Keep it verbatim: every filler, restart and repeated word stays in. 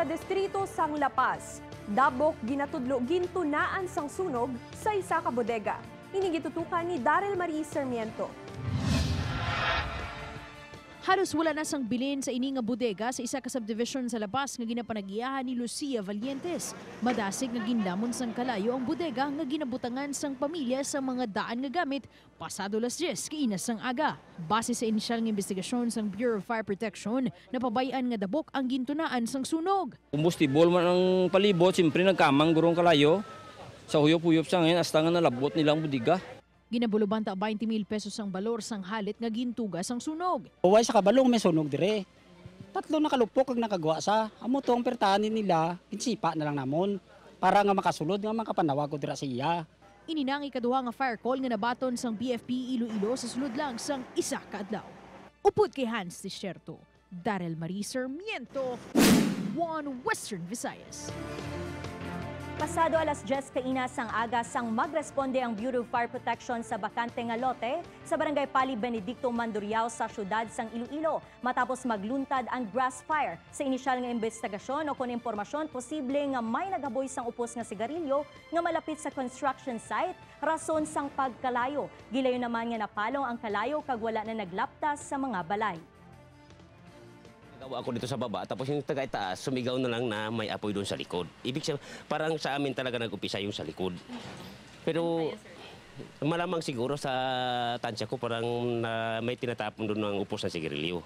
Sa distrito sang La Paz, Dabok, ginatudlo gintunaan sang sunog sa isa ka bodega. Ini gitutukan ni Daryl Marie Sarmiento. Halos wala na sang bilin sa ini nga bodega sa isa ka subdivision sa La Paz nga ginapanag-iyahan ni Lucia Valientes. Madasig nga ginlamon sang kalayo ang bodega nga ginabutangan sang pamilya sa mga daan nga gamit pasado las diyes kaina sang aga. Base sa inisyal nga imbestigasyon sang Bureau of Fire Protection, napabay-an nga Dabok ang gintunaan sang sunog. Kumbustibol man ang palibot, siyempre nagkamang guro ang kalayo. Sa huyop-huyop sa hangin, hasta nga nalabot nila ang bodega. Ginabulobanta twenty mil pesos ang balor sang halit nga gintuga sang sunog. Uway sa kabalo nga may sunog dire. Tatlo na kalupok ang nakagwa sa. Amo to ang pertahan nila, ginsipa na lang namon para nga makasulod nga makapanawag ko dira sa iya. Ini na ang ikaduha nga fire call nga nabaton sang B F P Iloilo sa sulod lang sang isa ka adlaw. Upod kay Hans Desierto, Daryl Marie Sarmiento, One Western Visayas. Pasado alas diyes kaina sang aga sang magresponde ang Bureau of Fire Protection sa bakante nga lote sa Barangay Pali Benedicto Manduriao sa siyudad sang Iloilo, matapos magluntad ang grass fire. Sa inisyal nga imbestigasyon o kon impormasyon, posible nga may naghaboy sang upos nga sigarilyo nga malapit sa construction site, rason sang pagkalayo. Gilayon naman nga napalong ang kalayo kag wala na naglaptas sa mga balay. Nagawa ako dito sa baba, tapos yung taga itaas, sumigaw na lang na may apoy doon sa likod. Ibig sabihin, parang sa amin talaga nag-umpisa yung sa likod. Pero malamang siguro sa tansya ko, parang na, may tinatapon doon ng upos na sigarilyo.